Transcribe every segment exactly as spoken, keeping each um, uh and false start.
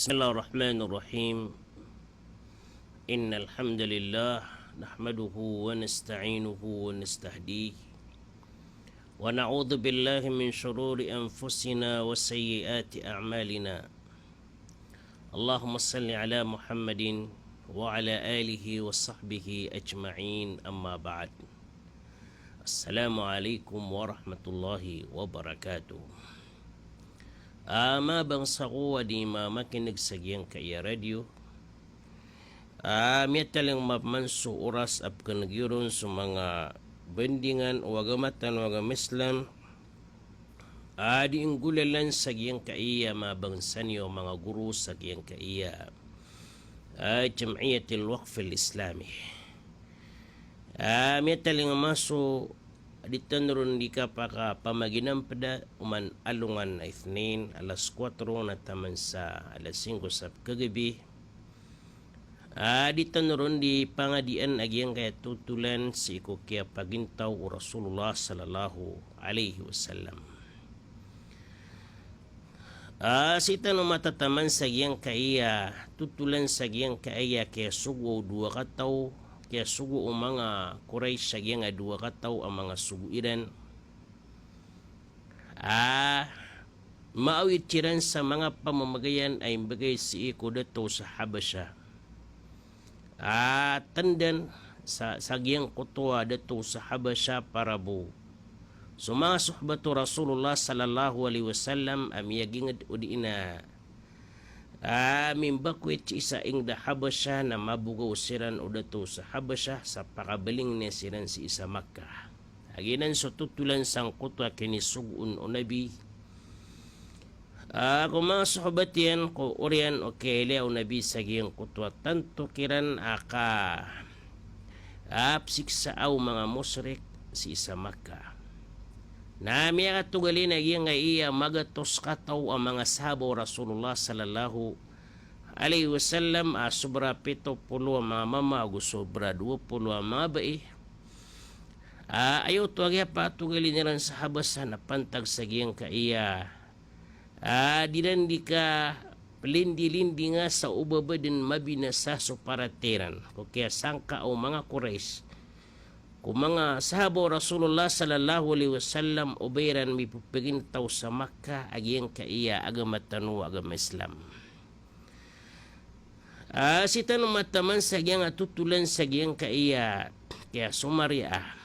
بسم الله الرحمن الرحيم. إن الحمد لله نحمده ونستعينه ونستهديه، ونعوذ بالله من شرور أنفسنا وسيئات أعمالنا. اللهم صل على محمد وعلى آله وصحبه أجمعين، أما بعد. Assalamu alaikum warahmatullahi wabarakatuh. Ah, manga bangsa ko a di mamakineg sa giyangkaya radio. Ah, miyatalingoma pman so oras a pekeneg iyo ron so manga bandingan o agama tano a agama Islam. Ah, di nggolalan sa giyangkaya manga bangsa niyo, manga goro sa giyangkaya, ah, Jam'iyatil Waqfil Islami. Ah, miyatalingoma so di tano ron di kapakapamaginampeda oman alongan a Ithnin, alas kuwatro na taman sa alas singko sa pekagabi. Ah, di tano ron di pangadian a giyangkaya totolan sii ko kiyapagintaw o Rasulullah sallallahu alaihi wasallam. Ah, sii tano matataman sa giyangkaya totolan sa giyangkaya kiyasogo o dowa kataw, kiyasogo o manga Quraysh sa giyangkaya dowa kataw a manga sogo iran. Ah, maawit siran sa manga pamamagayan a imbegay sii ko dato sa Habasha. Ah, tendan sa, sa giyangkoto a dato sa Habasha para bo so manga sohbat o Rasulullah sallallahu alaihi wasallam a miyaginged odi na, ah, mimbakoit sii sa inged a Habasha na mabogaw siran o dato sa Habasha sa pakabaling niyan siran sii sa Makkah. Aginan so totolan sangkoto a kinisogoon o Nabi. Ah, ko manga sohbat iyan, ko oriyan o kiyailaya o Nabi sa giyangkoto a tanto kiran a ka, ah, psiksaa o manga mushrik sii sa Makkah. Na miyakatogalin a giyangkaya magatos kataw a manga sahaba o Rasulullah sallallahu alaihi wasallam, ah, sobra pito polo a manga mama ago sobra dowa polo a manga bai. Ah, aya oto a kiyapatogalin iran sa Habasha na pantag sa giyangkaya, ah, di iran di kapelindilindinga sa o ba ba den mabinasa so paratiyaya iran ko kiyasangka o manga Quraysh ko manga sahaba o Rasulullah sallallahu alaihi wasallam o ba iran mipepegintaw sa Makkah a giyangkaya agama tano a agama Islam. Ah, sii tano mataman sa giyangkaya totolan sa giyangkaya kiyasomariya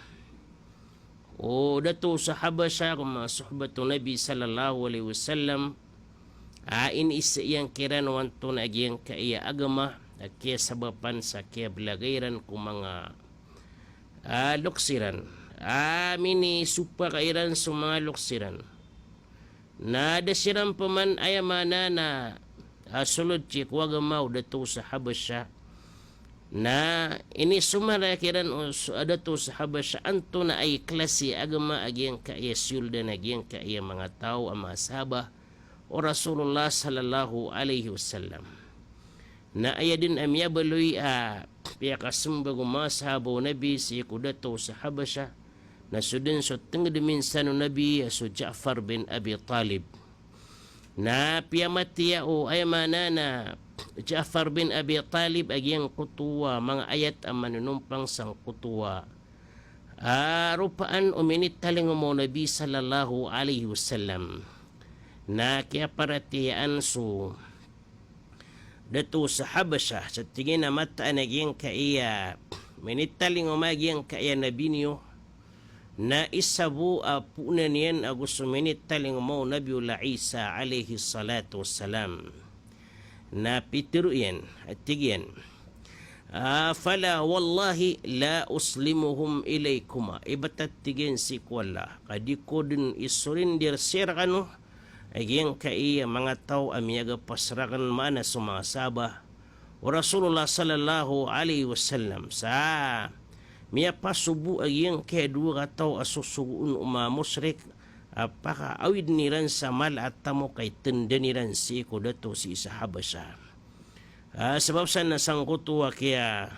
o dato sa Habasha ko manga sohbat o Nabi sallallahu alaihi wasallam. Ah, iniisa iyan kiran o antonaa giyangkaya agama a kiyasabapan sa kiyabelagay iran ko manga, ah, loks iran. Ah, minisopaka iran so manga loks iran. Na da siran peman aya maana na, ah, solod sii ko agama o dato sa Habasha. Na inisomariya kiran o so, ah, dato sa Habasha antonaa i klasi a agama a giyangkaya siyoldan a giyangkaya manga taw a manga sahaba o Rasulullah sallallahu alaihi wasallam. Na aya den a miyabaloy a piyakasembag o manga sahaba o Nabi sii ko dato sa Habasha na so den so tenged minsan o Nabi a so Ja'far bin Abi Talib. Na piyamatiya o aya maana na Ja'far bin Abi Talib a giyangkoto a manga ayat a manonompang sangkoto a, ah, ropaan o minitalingoma o Nabi sallallahu alaihi wasallam. Na kiyaparatiyayaan so dato sa Habasha, sa tig iyan a mataan a giyangkaya minitalingoma a giyangkaya Nabi niyo, na isa bo a poonan iyan ago so minitalingoma o Nabiyullah Isa alayhis salatu wassalam. Na pitero iyan, a tig iyan, ah, "Fala wallahi la uslimuhum ilaykuma." Ibt a tig iyan sii ko Allah, ka di ko den isurinder sii rekano a giyangkaya manga taw a miyagapas raken, maana so manga sahaba o Rasulullah sallallahu alaihi wasallam, sa miyapasobo a giyangkaya dowa kataw a sosogoon o manga mushrik a pakaawiden iran sa mala a tamok a itendan iran sii ko dato sii sa Habasha. Ah, sabap sa na sangkoto a kiya,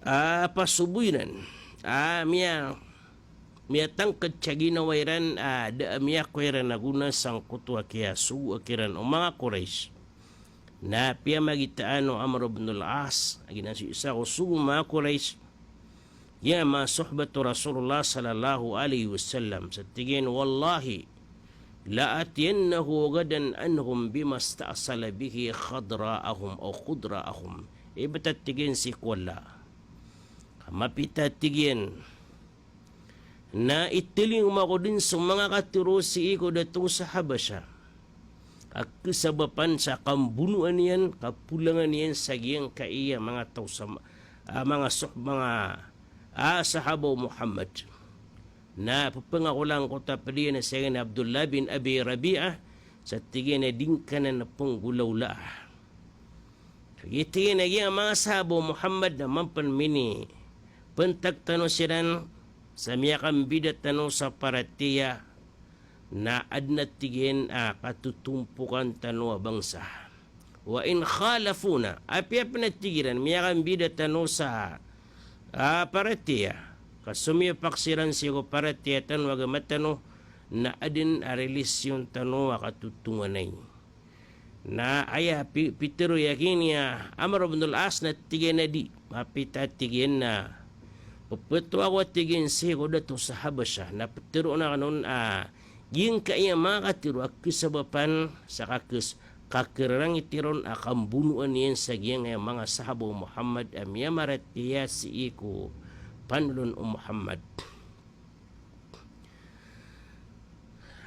ah, pasobo iran. Ah, miya miyatangkd sa ginawa iran a da a miyakowa iran a gona sangkoto a kiyasogoa kiran o manga Quraysh. Na piyamagitaan o Amr ibn al-As a giya na so isa ko sogo o manga Quraysh, giya manga sohbat o Rasulullah sallallahu alaihi wasallam, sa tig iyan, "Wallahi, la atiyannahu gadan anhum bima sta'sala bihi khadra'ahum aw khudra'ahum." Ibt a tig iyan sii ko Allah, ka mapita a tig iyan na italingoma ko dn so manga katharo sii ko dato sa Habasha a khasabapan sa kambonoan iyan, kapolangan iyan sa giyangkaya manga taw sa ma-, a manga soh-, manga, a, sahaba o Muhammad. Na pphangako langkoto a pd iyan a si Abdullah bin Abi Rabi'ah, sa tig iyan a di ngka nan pnggolawlaa. Tig iyan a giya manga sahaba o Muhammad na mampan minipantag tano siran sa miyakambida tano sa paratiyaya, na adn a tig iyan a katotompokan tano a bangsa. Wa in khalafuna, apiya pn a tig iran miyakambida tano sa, a, paratiyaya, ka somiyopak siran sii ko paratiyaya tano, agama tano, na adn a relihiyon tano a katotonganay. Na aya pi-, pitharo iyan a giya Amr ibn al-As na tig iyan a di, mapita a tig iyan na pphatowa ako a tig iyan sii ko dato sa Habasha, na ptharoon akn on a giyangkaya manga katharo a khasabapan sa kakes-, kakerarangiti ron a kambonoan iyan sa giyangkaya manga sahaba o Muhammad a miyamaratiyaya sii ko panolon o Muhammad.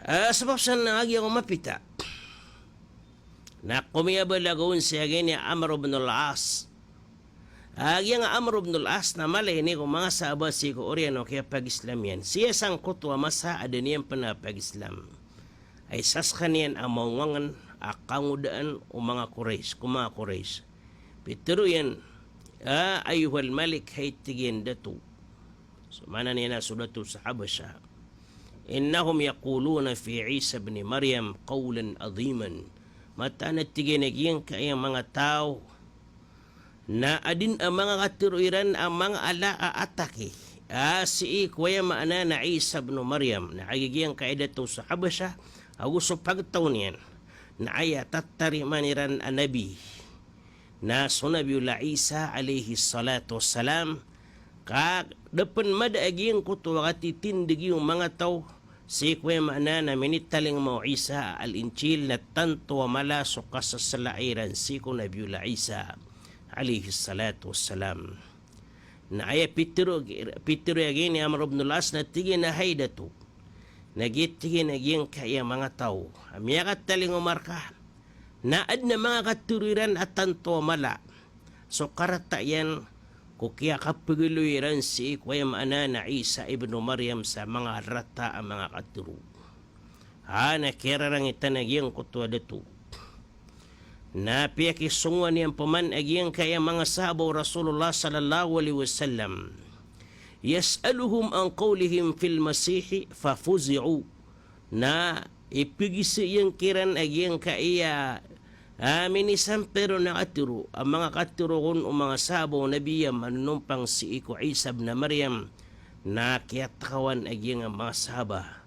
A, sabap san na kagiya ko mapita na komiyabalaga on si a giya Amr ibn al-As. A, giya Amr ibn al-As na mala ini ko manga sahaba sii ko oriyan o kiyapag-Islam iyan. Sii sangkoto a masa a da niyan pn a pag-Islam, a isa skaniyan a maongangn a kangodaan o manga Quraysh, ko manga Quraysh. Pitharo iyan a, "Ayyuhal malik," hay tig iyan dato. So maana niyan na so dato sa Habasha. "Innahum yaquluna fi Isa ibn Maryam qawlan adhiman." Mataan a tig iyan a giyangkaya manga taw na adn a manga katharo iran a manga ala a atake a sii ko aya maana na Isa ibn Maryam, na aya giyangkaya dato sa Habasha, ago so pagtaw niyan na aya tatarimaan iran a nabi na so Nabiyullah Isa alayhis salatu wassalam, ka da pn mada a giyangkoto a katitindgi o manga taw sii ko aya maana na minitalingoma o Isa a Al-Injil na tanto a mala so kasasalaa iran sii ko Nabiyullah Isa alayhis salatu wassalam. Na aya pitharo, pitharo iyan a giya Amr ibn al-As na tig iyan a hay dato, na giya tig iyan a giyangkaya manga taw a miyakatalingoma rka na adn a manga katharo iran a tanto a mala so karata iyan ko kiyakapagaloy iran sii ko aya maana na Isa ibn Maryam sa manga rata a manga katharo. A, na kiyararangitan a giyangkoto a dato na piyakisongowan iyan pman a giyangkaya manga sahaba o Rasulullah sallallahu alayhi wasallam. "Yas'aluhum an qawlihim fil Masihi fafuzi'u." Na ipagisa iyan kiran a giyangkaya a minisampay ron a katharo a manga katharo kon o manga sahaba o Nabi a manonompang sii ko Isa ibn Maryam. Na kiyatakawan a giyangkaya manga sahaba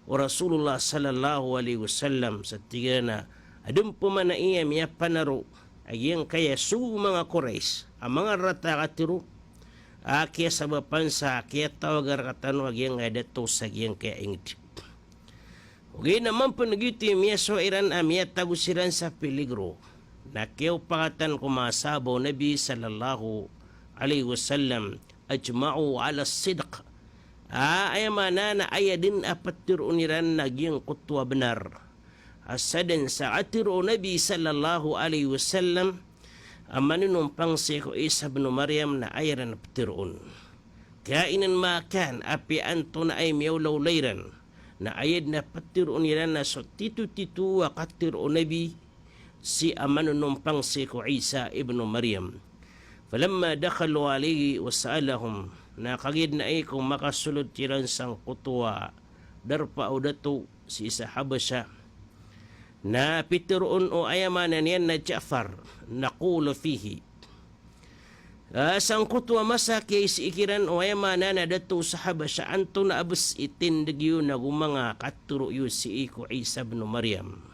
o Rasulullah sallallahu alayhi wasallam sa tig iran a adn pman a iya miyapanaro a giyangkaya so manga Quraysh a manga rata a katharo a kiyasabapan sa kiyatawag a rkatano a giyangkaya dato sa giyangkaya ingd. Ogaid na mampan giyoto i miyasowa iran a miyatago siran sa peligro, na kiyaopakatan ko manga sahaba o Nabi sallallahu alayhi wasallam, ajma'u ala sidq. A, aya maana na aya dn a ptharoon iran na giyangkoto a bnar. Asar dn sa katharo o Nabi sallallahu alayhi wasallam a manonompang sii ko Isa ibn Maryam na aya ran ptharoon. Kainan makan, apiya antonaa i miyaolaola iran, na aya dn a ptharoon iran na so titotito a katharo o Nabi sii a manonompang sii ko Isa ibn Maryam. Falamma dakhalu alayhi wa sa'alahum, na kagiya dn a iko makasolod siran sangkoto a darpa o dato sii sa Habasha, na pitharo on o, aya maana niyan na Ja'far, naqulu fihi. Ah, sangkoto a masa kiyaisii kiran o aya maana na dato sa Habasha, antonaa bes i tindeg iyo nago manga katero iyo sii ko Isa ibn Maryam.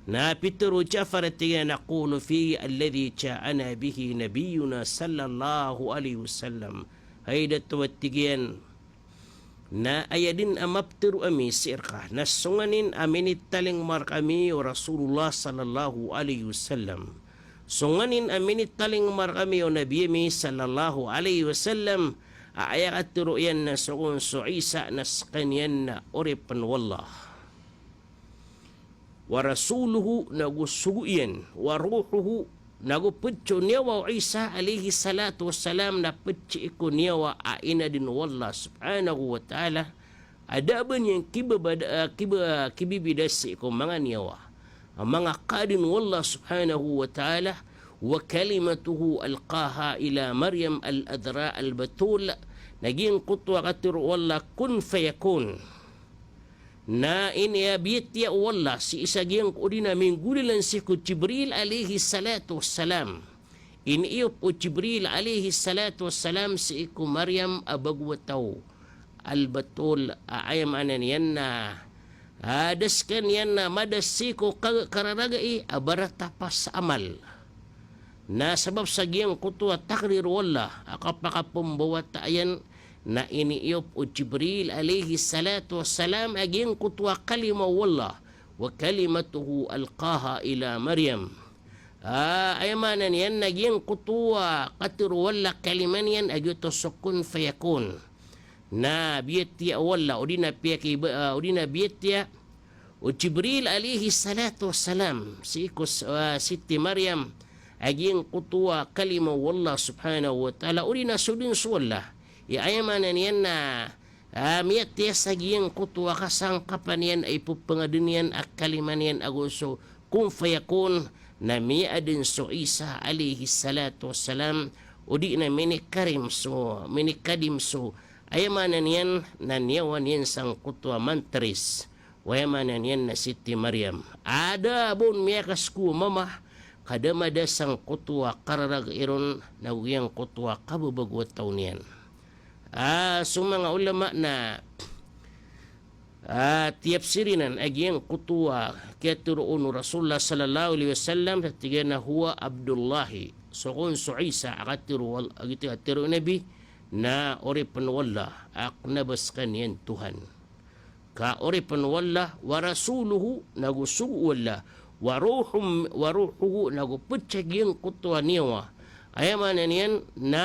Na pitero o Ja'far a tig iyan, "Naqulu fihi alladhi ja'ana bihi nabiyyuna sallallahu alaihi wasallam." Hay dato, a tig iyan, na aya den a mapetero ami sii reka na so nganin a minitalingoma rekami o Rasulullah sallallahu alaihi wasallam. So nganin a minitalingoma rekami o Nabi ami sallallahu alaihi wasallam, a aya katero iyan na so kon so Isa na sekaniyan na oripen o Allah. Wa rasuluhu, nago sogo iyan, wa ruhuhu, nago ped so niyawa o Isa alayhis salatu wassalam, na ped sii ko niyawa a inaden o Allah subhanahu wa ta'ala, a da a ba niyan kibabada, ah, kiba-, kibibida sii ko manga niyawa a manga kaaden o Allah subhanahu wa ta'ala, wa kalimatuhu alqaha ila Maryam al-adhra al-batul, na giyangkoto a katero o Allah, kun fayakun. Na ini a biyatiya o Allah sii sa giyangko-, odi na minggolalan sii ko Jibril alayhis salatu wassalam. Iniiyop o Jibril alayhis salatu wassalam sii ko Maryam a bago a taw. Al-batul, a aya maana niyan na, ah, da sekaniyan na mada sii ko ka-, kararagai a baratapas a amal. Na sabap sa giyangkoto a takdir o Allah a kapakapembawata iyan, na iniiyop o Jibril alayhis salatu wassalam a giyangkoto a kalima o Allah, wa kalimatuhu alqaha ila Maryam. Ah, aya maana niyan na giyangkoto a katero o Allah a kalima niyan a giyoto so kun fayakun. Na biyatiya o Allah, odi na piyaki-, ah, odi na biyatiya o Jibril alayhis salatu wassalam sii ko, ah, Siti Maryam a giyangkoto a kalima o Allah subhanahu wa ta'ala, odi na so den so Allah. Aya maana niyan na, ah, miyatiya sa giyangkoto a kasangkapan iyan a ipepengaden iyan a kalima niyan ago so kun fayakun, na miyaaden so Isa alayhis salatu wassalam, odi na minikadim so, minikadim so, aya maana niyan na niyawa niyan sangkoto a manteris. Aya maana niyan na Siti Maryam a da a ba on miyakasko a mama, ka da mada sangkoto a kararagai ron, nago giyangkoto a kababago a taw niyan. Ah, so manga ulama na, ah, tiyapsir inan a giyangkoto a kiyatero on o Rasulullah sallallahu alayhi wasallam, sa tig iyan a huwa Abdullahi. So kon so Isa a katero o Al-, a giyangkoto a tero o Nabi, na oripen o Allah, a kena ba sekaniyan Tuhan. Ka oripen o Allah, wa rasuluhu, nago sogo o Allah, wa ruhum-, wa ruhuhu, nago ped sa giyangkoto a niyawa. Aya maana niyan na,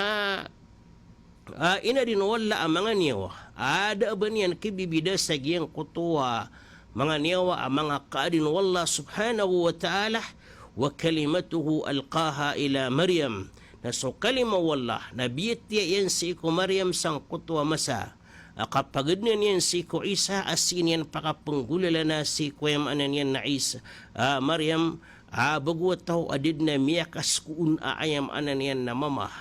ah, inaden o Allah a manga niyawa a da a ba niyan kibibida sa giyangkoto a manga niyawa a manga kaaden o Allah subhanahu wa ta'ala, wa kalimatuhu alqaha ila Maryam. Na so kalima o Allah na biyatiya iyan sii ko Maryam sangkoto a masa a kapagednen iyan sii ko Isa a sii niyan pakapenggolalan sii ko aya maana niyan na Isa, ah, Maryam, ah, bago a taw a da den a miyakasko on a aya maana niyan na mama.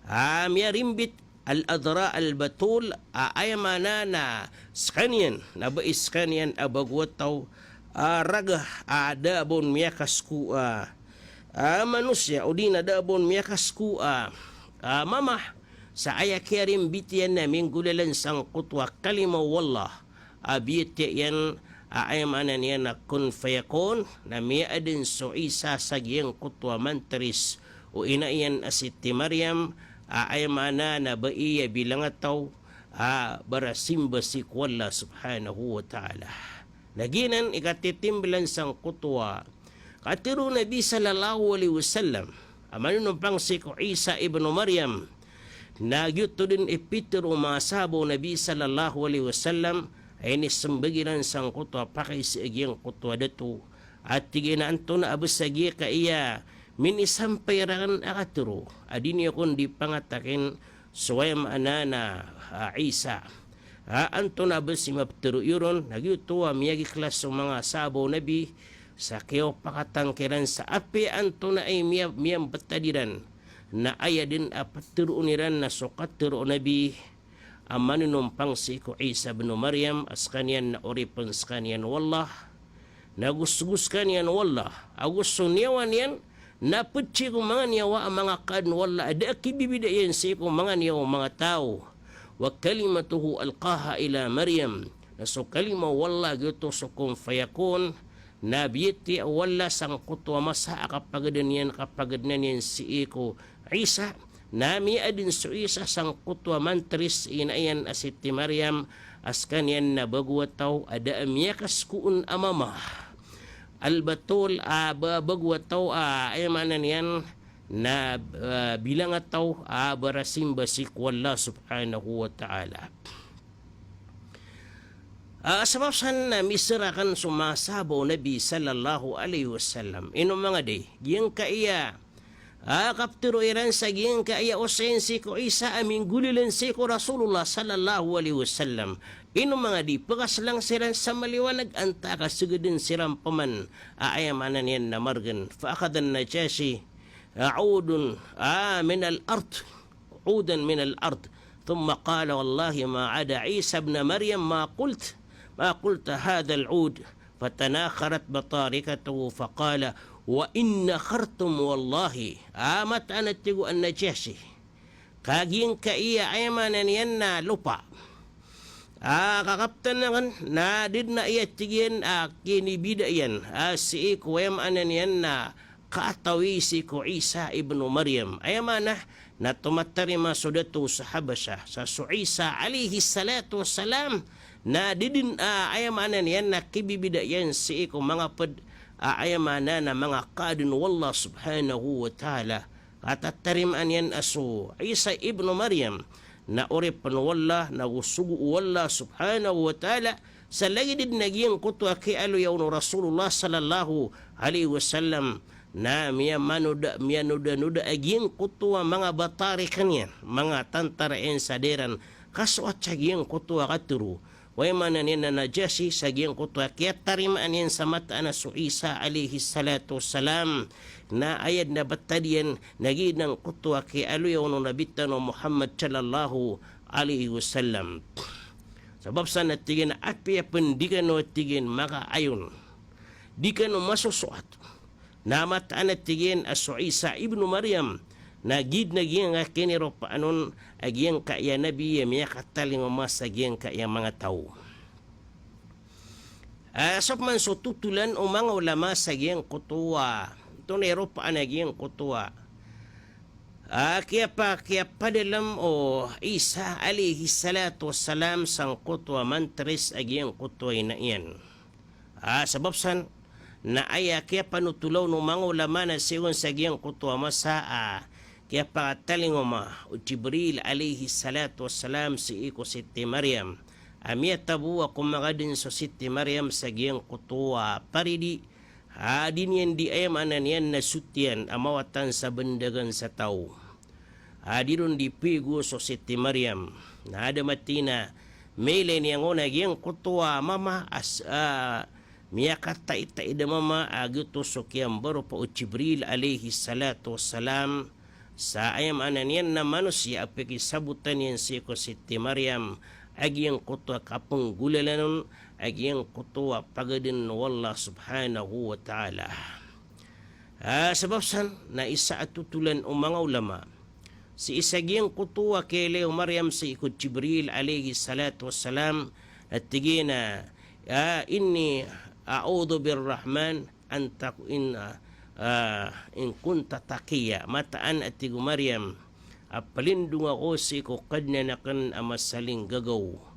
Ah, miyarimbit al-adhra al-batul, ah, aya maana na sekaniyan, na bai sekaniyan a bago a taw, ah, raga, ah, da a ba on miyakasko, ah, ah, manosiya, odi na da a ba on miyakasko, ah, ah, mama. Sa aya kiyarimbit iyan na minggolalan sangkoto a kalima o Allah a biyatiya iyan a aya maana niyan na kun fayakun, na miyaaden so Isa sa giyangkoto a manteris o ina iyan a Siti Maryam, a aya maana na bai a bilang a taw a barasimba sii ko Allah subhanahu wa ta'ala. Na giyanan i katitimbelan sangkoto a katero o Nabi sallallahu alayhi wasallam a maninompang sii ko Isa ibn Maryam. Na giyoto den i pitero o manga sahaba o Nabi sallallahu alayhi wasallam a inisembag iran sangkoto a pakaiza a giyangkoto a dato. A tig iyan a antonaa bes a giyangkaya minisampay raken a katero a di niyo kon di pangataken so aya maana na, ah, Isa. Ah, antonaa bes i mapetero iyo ron? Na giyoto a miyagiklas so manga sahaba o Nabi sa kiyaopakatan kiran sa apiya antonaa i miya-, miyambetad iran, na aya den a peteroon iran na so katero o Nabi a maninompang sii ko Isa ibn Maryam a sekaniyan na oripen sekaniyan o Allah, na gosogo sekaniyan o Allah, ago so niyawa niyan Na pd sii ko manga niyawa a manga kaadn o Allah a da a kibibida iyan sii ko manga niyawa o manga taw. Wa kalimatuhu alqaha ila Maryam. Na so kalima o Allah giyoto so kun fayakun, na biyatiya o Allah sangkoto a masa a kapagdn iyan, kapagdn iyan sii ko Isa. Na miyaadn so Isa sangkoto a mantris ina iyan a Siti Maryam, a skaniyan na bago a taw a da a miyakasko on a mama. Al-Batul, a ba-, bago a taw a, aya maana niyan na, ah, bilang a taw a barasimba sii ko Allah subhanahu wa ta'ala. Ah, sabap san na misra kan so manga sahaba o Nabi sallallahu alaihi wasallam. Ino manga di, giyangkaya a kaptharo iran sa giyangkaya osayan sii ko Isa a minggolalan sii ko Rasulullah sallallahu alaihi wasallam. Ino manga di, pkaslang siran sa maliwanag antaa ka sgdn siran pman a aya maana niyan na margn. Fa akhadha an-Najashi 'udun, ah, min al-ard, 'udan min al-ard. Thumma qala, "Wallahi ma 'ada Isa ibn Maryam ma qult, ma qulta hadha al-'ud." Fatanakharat batarikatuhu faqala, "Wa in nakhartum wallahi." Ah, mataan a tig o an-Najashi. Ka giyangkaya, aya maana niyan na lopa a kakaptan akn, na da dn a aya tig iyan a kinibida iyan a sii ko, aya maana niyan na kaatawi sii ko Isa ibnu Maryam. Aya maana na tomatarima so dato sa Habasha sa so Isa alayhis salatu wassalam, na da dn a, aya maana niyan na kibibida iyan sii ko manga pd a, aya maana na manga kaadn o Allah subhanahu wa ta'ala. Katatarimaan iyan a so Isa ibnu Maryam na oripn o Allah, na go sogo o Allah subhanahu wa ta'ala, sa lagid dn a giyangkoto a kiyaaloya on o Rasulullah sallallahu alayhi wasallam, na miyamanoda, miyanodanoda a giyangkoto a manga batarik iyan, manga tantara iyan sa da iran kasoat sa giyangkoto a katharo o, aya maana niyan na, Najashi sa giyangkoto a kiyatarimaan iyan sa mataan a so Isa alayhis salatu wassalam. Na aya dn a btad iyan na giyangkoto a kiyaaloya on o Nabi tano a Muhammad sallallahu alayhi wasallam. Sabap san a tig iyan a apiya pn di kano a tig iyan makaayon, di kano masosoat, na mataan a tig iyan a so Isa ibnu Maryam na giya dn a giyangkaya kiniropaan on a giyangkaya nabi a miyakatalingoma sa giyangkaya manga taw. Ah, sabap man so totolan o manga ulama sa giyangkoto a, tonaa i ropaan a giyangkoto a, ah, kiyapa-, kiyapadalm o Isa alayhis salatu wassalam sangkoto a mantris a giyangkoto a ina iyan. Ah, sabap san na aya kiyapanotol o manga ulama na sii on sa giyangkoto a masa a kiyapakatalingoma o Jibril alayhis salatu wassalam sii ko Siti Maryam a miyatabo a komagadn so Siti Maryam sa giyangkoto a paridi a di niyan di, aya maana niyan na sotiyan a mawatan sa bandagan sa taw. A di ron di pigo so Siti Maryam. Na da mataan a mailay niyan on a giyangkoto a mama a s-, a miyakataitaid a mama a giyoto so kiyambaropa o Jibril alayhis salatu wassalam sa, aya maana niyan na manosiya a pakisabotan iyan sii ko Siti Maryam a giyangkoto a kapnggolalan on a giyangkoto a pagadn o Allah subhanahu wa ta'ala. Ah, sabap san na isa a totolan o manga ulama sii sa giyangkoto a kiyailay o Maryam sii ko Jibril alayhis salatu wassalam, a tig iyan a, ah, "Inni a'udhu birrahman an tak-, in, ah, ah, in kunta taqiyya." Mataan a tig o Maryam a plindong ako sii ko Kadnan akn a masalinggagaw.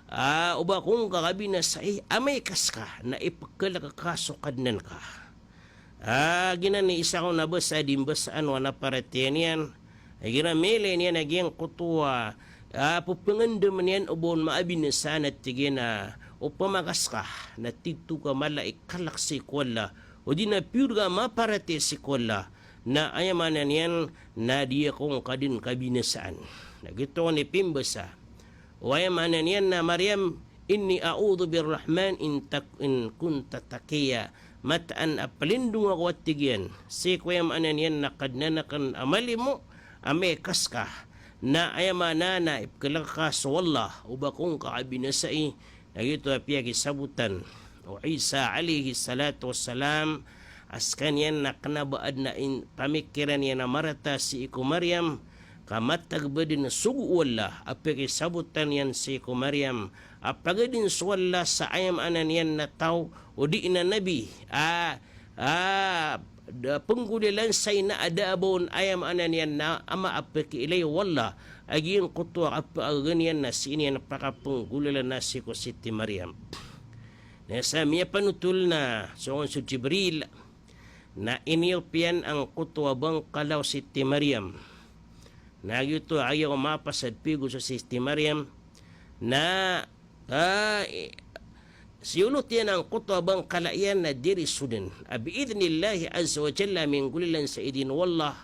Ah, o ba ko ngka kabinasai, amay ka ska na ipkhalk ka so Kadnan ka. Ah, giyanan i isa ko na basa a di mbasaan o anan a paratiyaya niyan. Igira mailay niyan a giyangkoto a, ah, pphangandam iyan o ba on maabinasa na tig iyan a, opama ka ska na tito ka mala i kalk sii ko Allah, odi na piyor ka maparatiyaya sii ko Allah, na aya maana niyan na di ako ngka dn kabinasaan. Na giyoto i pimbasa o, aya maana niyan na Maryam, "Inni a'udhu birrahman in tak-, in kunta taqiyya." Mataan a plindong ako, a tig iyan, sii ko, aya maana niyan na Kadnan akn a malimo, amay ka ska na, aya maana na ipkhalk ka so Allah, o ba ko ngka kabinasai. Na giyoto a piyakisabotan o Isa alayhis salatu wassalam a skaniyan na kna ba adn a in-, pamikiran iyan a marata sii ko Maryam, ka matag ba dn sogo o Allah a pakisabotan iyan sii ko Maryam, a pagadn so Allah sa aya maana niyan na taw, odi na nabi, a, a, da, pnggolalan sa ina a da a ba on aya maana niyan na ama a pakiilay o Allah, a giyangkoto a kapagaga niyan na sii niyan pakapnggolalana sii ko Siti Maryam. Na sa miyapanotol na so, so Jibril, na iniyop iyan angkoto a bangkala o Siti Maryam. Na giyoto a aya ko mapasad pigo so Siti Maryam, na, ah, i-, siyolot iyan angkoto a bangkala iyan na diri soden. A bi'idhnillahi azza wa jalla, minggolalan sa idin o Allah,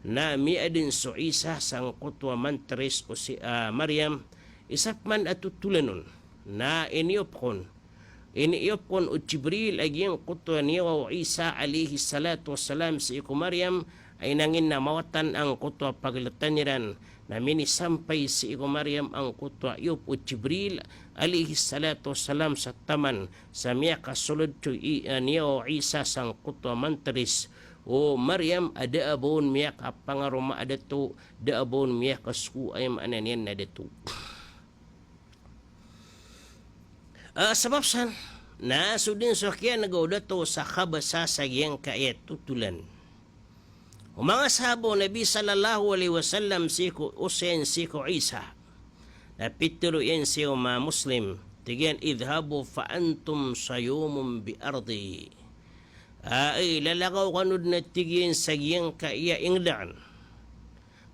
na miyadn so Isa sangkoto a mantris o si, ah, Maryam, isa pman a totolan on. Na iniyop kon, iniyop kon o Jibril a giyangkoto a niyawa o Isa alayhis salatu wassalam sii ko Maryam, a inangin na mawatan angkoto a pagltan iran, na minisampay sii ko Maryam angkoto a iyop o Jibril alayhis salatu wassalam sa taman sa miyakasolod so i-, a niyawa o Isa sangkoto a mantris o Maryam a da a ba on miyakapangaroma a dato, da a ba on miyakasko aya maana niyan na dato. Ah, sabap san, na so dn so kiyan'ga o dato sa kabasa sa giyangkaya totolan o manga sahaba o Nabi sallallahu alayhi wasallam sii ko, osayan sii ko Isa. Na pitharo iyan sii ko manga Muslim, tig iyan, "Idhhabu fa antum sayumun bi ardi." Ay, lalakaw kano dn a tig iyan sa giyangkaya ingd akn.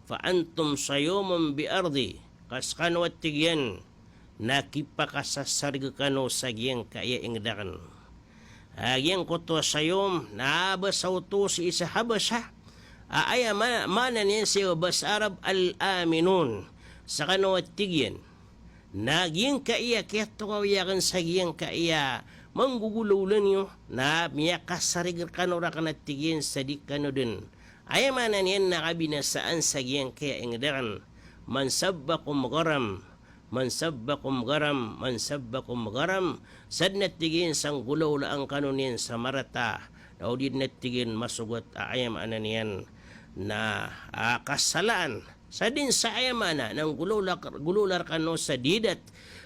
"Fa antum sayumun bi ardi." Ka skano a tig iyan na kipakasasarig kano sa giyangkaya ingd akn. A giyangkoto a sayum, na basa oto sii sa Habasha. A aya ma-, maana niyan sii sa basa Arab, al-aminun. Skano a tig iyan na giyangkaya kiyatongawi akn sa giyangkaya manggogolawla niyo, na miyakasarig rkano rakn a tig iyan sa di kano dn, aya maana niyan na, kabinasaan sa giyangkaya ingd akn. "Man sabbakum gharam, man sabbakum gharam, man sabbakum gharam." Sadn a tig iyan sa nggolawlaan kano niyan sa marata, na o di dn a tig iyan masogat a aya maana niyan na, ah, kasalaan. Sadn sa aya maana na nggolawla-, nggolawla rkano sa didat,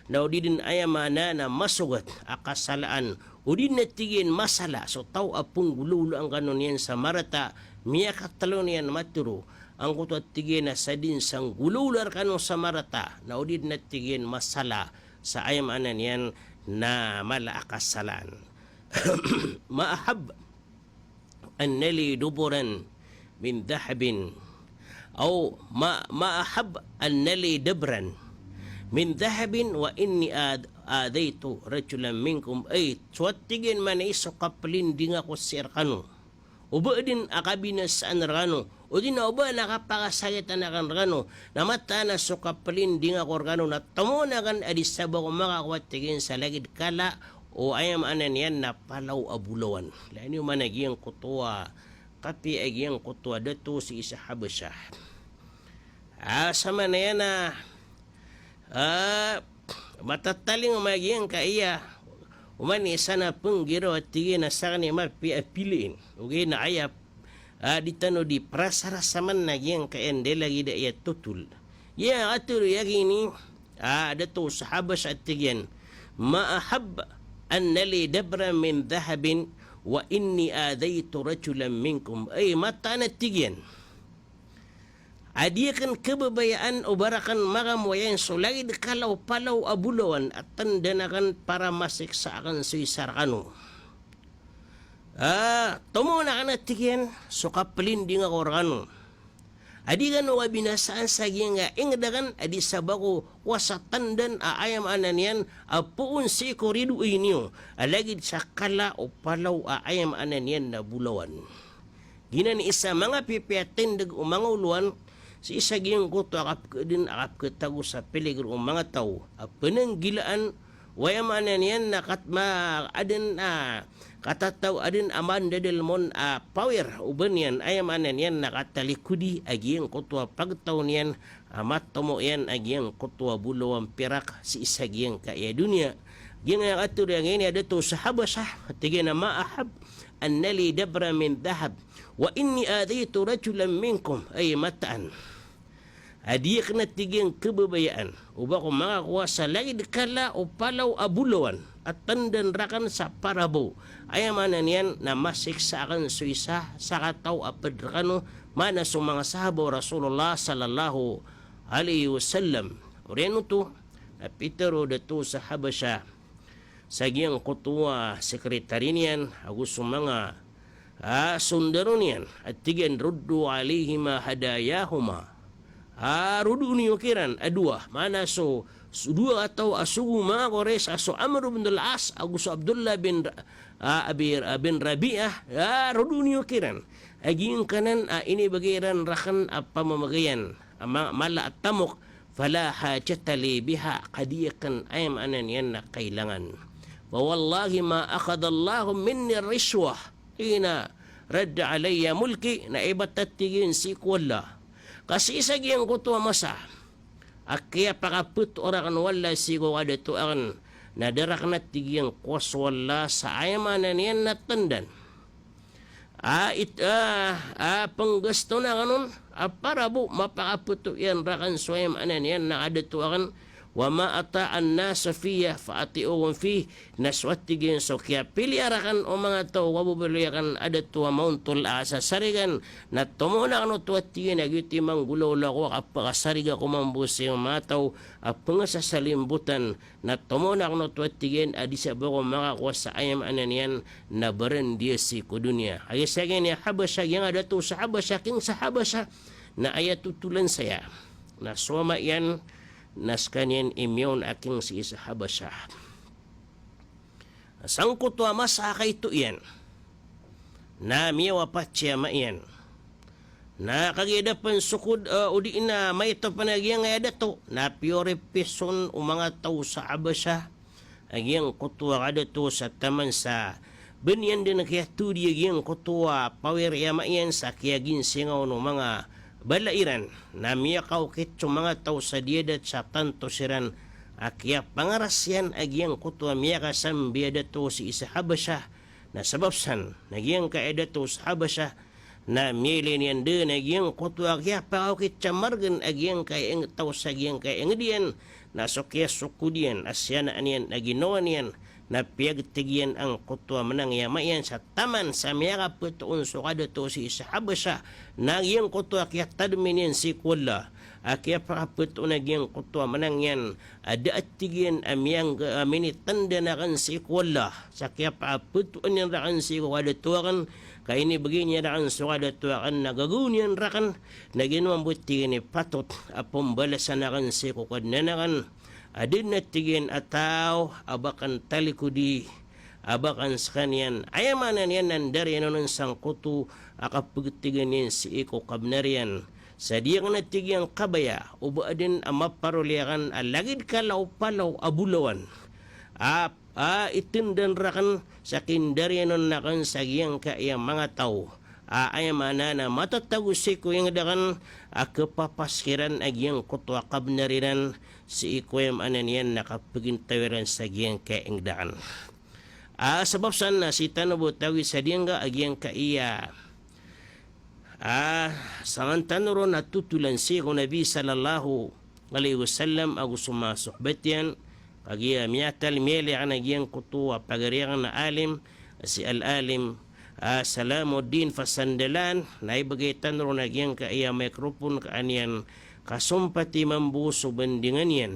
na o di dn aya maana na masogat a kasalaan. O di dn a tig iyan masala so taw a pnggolawlaan kano niyan sa marata, miyakatlo niyan matharo. Angkoto a tig iyan na sadn sa nggolawla rkano sa marata, na o di dn a tig iyan masala sa aya maana niyan na mala a kasalaan. "Ma ahabba anna li duburan min dhahabin, aw ma, ma ahabba anna li dabran min dhahabin wa inni ad-, adhaytu rajulan minkum." Ay, so a tig iyan, maana i so kaplinding ako sii rkano, o ba dn a kabinasaan rkano, o di na o ba na kapakasakitan akn rkano, na mataan a so kaplinding ako rkano na tomo akn a di sabap ko makakowa, tig iyan, sa lagid kala o aya maana niyan na palaw a bolawan. Lagid niyo maana giyangkoto a kapiya a giyangkoto a dato sii sa Habasha. Ah, sa maana iyan na, ah, matatalingoma giyangkaya, oman i isa na pnggiraw a tig iyan a sakn i mapiya a piliin. Ogaid na aya, ah, di tano di prasarasa man na giyangkaya ndalagid a aya totol. Giyangkatharo iyan ini, ah, dato sa Habasha a tig iyan, "Ma ahabba anna li dabran min dhahabin wa inni adhaytu rajulan minkum." Ay, mataan a tig iyan a di akn khababayaan o ba rakn makamoyan so lagid kala o palaw a bolawan a tndan akn para masiksa akn so isa rkano. Ah, tomo akn a tig iyan so kaplinding ako rkano. A di kano kabinasaan sa giyangkaya ingd akn a di sabap ko kowa sa tndan a aya maana niyan a poon sii ko ridoay niyo, a lagid sa kala o palaw a aya maana niyan na bolawan. Giyanan i isa a manga pipiya a tindg o manga olowan sii sa giyangkoto a kapkhaadn a kapkhatago sa piligro o manga taw a pnanggilaan, o aya maana niyan na kat-, ma-, adn a katataw, adn a mandadalm on a power o ba niyan, aya maana niyan na katalikodi a giyangkoto a pagtaw niyan a matomo iyan a giyangkoto a bolawan pirak sii sa giyangkaya doniya. Giyangkaya katharo iyan ini a dato sa Habasha, tig iyan a, "Ma ahabba anna li dabran min dhahab, wa inni adhaytu rajulan minkum, ay mataan. A di akn a tig iyan khababayaan o ba ko makakowa sa lagid kala o palaw a bolawan a tndan rakn sa para bo. Aya maana niyan na masiksa akn so isa sa kataw a pd rkano, maana so manga sahaba o Rasulullah sallallahu alaihi wasallam. Oriyan oto na pitharo o dato sa Habasha sa giyangkoto a sekretary niyan ago so manga, ah, sondaro niyan, a tig iyan, "Ruddu alaihima hadayahuma." Ah, rodoon iyo kiran a dowa. Maana so, so dowa a taw a sogo o manga Quraysh, a so Amr ibn al-As ago so Abdullah bin Ra-, ah, Abi, ah, bin Rabi'ah. Ah, rodoon iyo kiran a giyangkanan a inibgay iran rakn a pamamagayan a ma-, mala a tamok. "Fala hajata li biha," ka di akn, aya maana niyan na kailangan. "Fa wallahi ma akhadha Allahu minni rishwah hina radda alayya mulki," na ibt a tig iyan sii ko Allah ka sii sa giyangkoto a masa a kiyapakapto rakn o Allah sii ko kadato akn, na da rakn a tig iyan kowa so Allah sa aya maana niyan na tndan a it-, a, a pnggaston akn on a para bo mapakapto iyan rakn so aya maana niyan na kadato akn. "Wa ma ata'an nasu fiyya fa ati'uhum fih." Na so a tig iyan so kiyapiliya rakn o manga taw a kababaloy akn a dato a maontol a kasasarigan, na tomo akn oto a tig iyan a giyoto i manggolawla ko a kapakasariga ko mambo sii ko manga taw a pngasasalimbotan. Na tomo akn oto a tig iyan a di sa ba ko makakowa sa aya maana niyan na barandiya sii ko doniya. Aya sa giya Habasha, giyangkai a dato sa Habasha, king sa Habasha, na aya totolan saya na so ama iyan na skaniyan i miyaona a king sii sa Habasha. Sangkoto a masa a kaito iyan na miyawapat si ama iyan. Na kagiya da pn so kod, eh, odi na maito pn a giyangkai a dato, na piyoripis on o manga taw sa Habasha a giyangkoto a kadato sa taman sa ba niyan dn kiyatodi a giyangkoto a pawir i ama iyan sa kiyaginsingaw o manga bala iran. Na miyakaokit so manga taw sa diyadat sa tanto siran a kiyapangaras iyan a giyangkoto a miyakasambi a dato sii sa Habasha. Na sabap san na giyangkai a dato sa Habasha na miyailay niyan dn a giyangkoto a kiyapakaokit sa margn a giyangkai a ing-, taw sa giyangkai a ingd iyan, na so kiyasokod iyan a siyanaan iyan a ginawa niyan, na piyagtig iyan angkoto a mnang i ama iyan sa taman sa miyakapto on so kadato sii sa Habasha, na giyangkoto a kiyatadmi niyan sii ko Allah a kiyapakapto on a giyangkoto a mnang iyan, a da a tig iyan a miyang-, a minitndan akn sii ko Allah sa kiyapakapto on iyan rakn sii ko kadato akn, ka inibgay niyan rakn so kadato akn na gagaw niyan rakn, na giya mambo tig iyan i patot a pmbalasan akn sii ko Kadnan akn. A da dn a tig iyan a taw a ba akn talikodi, a ba akn skaniyan, aya maana niyan na ndariyanon sangkoto a kapagtigan iyan sii ko kabnar iyan. Sa di akn a tig iyan kabaya o ba adn a maparoli akn a lagid kala o palaw a bolawan a, a itndan rakn sa kindariyanon akn sa giyangkai a manga taw a, aya maana na matatago sii ko ingd akn a khapapas kiran a giyangkoto a kabnar iran sii ko, aya maana niyan na kapagintaw iran sa giyangkai a ingd akn. A, sabap san na sii tano bo tawi sa diyangka a giyangkai a, a, sangan tano ron a totolan sii ko Nabi sallallahu alaihi wasallam ago so manga sohbat iyan. Kagiya miyatal, miyailay akn a giyangkoto a pagari akn a alim, si Al-Alim, a, Salamuddin Fasandalan, na ibgay tano ron a giyangkai a microphone ka an iyan kasompati mambo so bandingan iyan.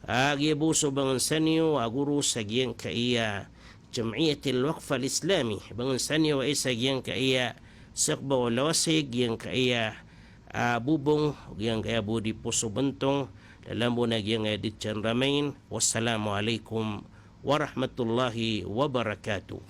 A, giya bo so bangnsa niyo a goro sa giyangkai a Jam'iyatil Waqf Al-Islami, bangnsa niyo a isa giyangkai a Sokba o Lawasig, giyangkai a, a, Bobong, giyangkai a bo di Poso Bentong, lalambo na giyangkai a di Tiyan Ramain. Wassalamu alaikum warahmatullahi wabarakatuh.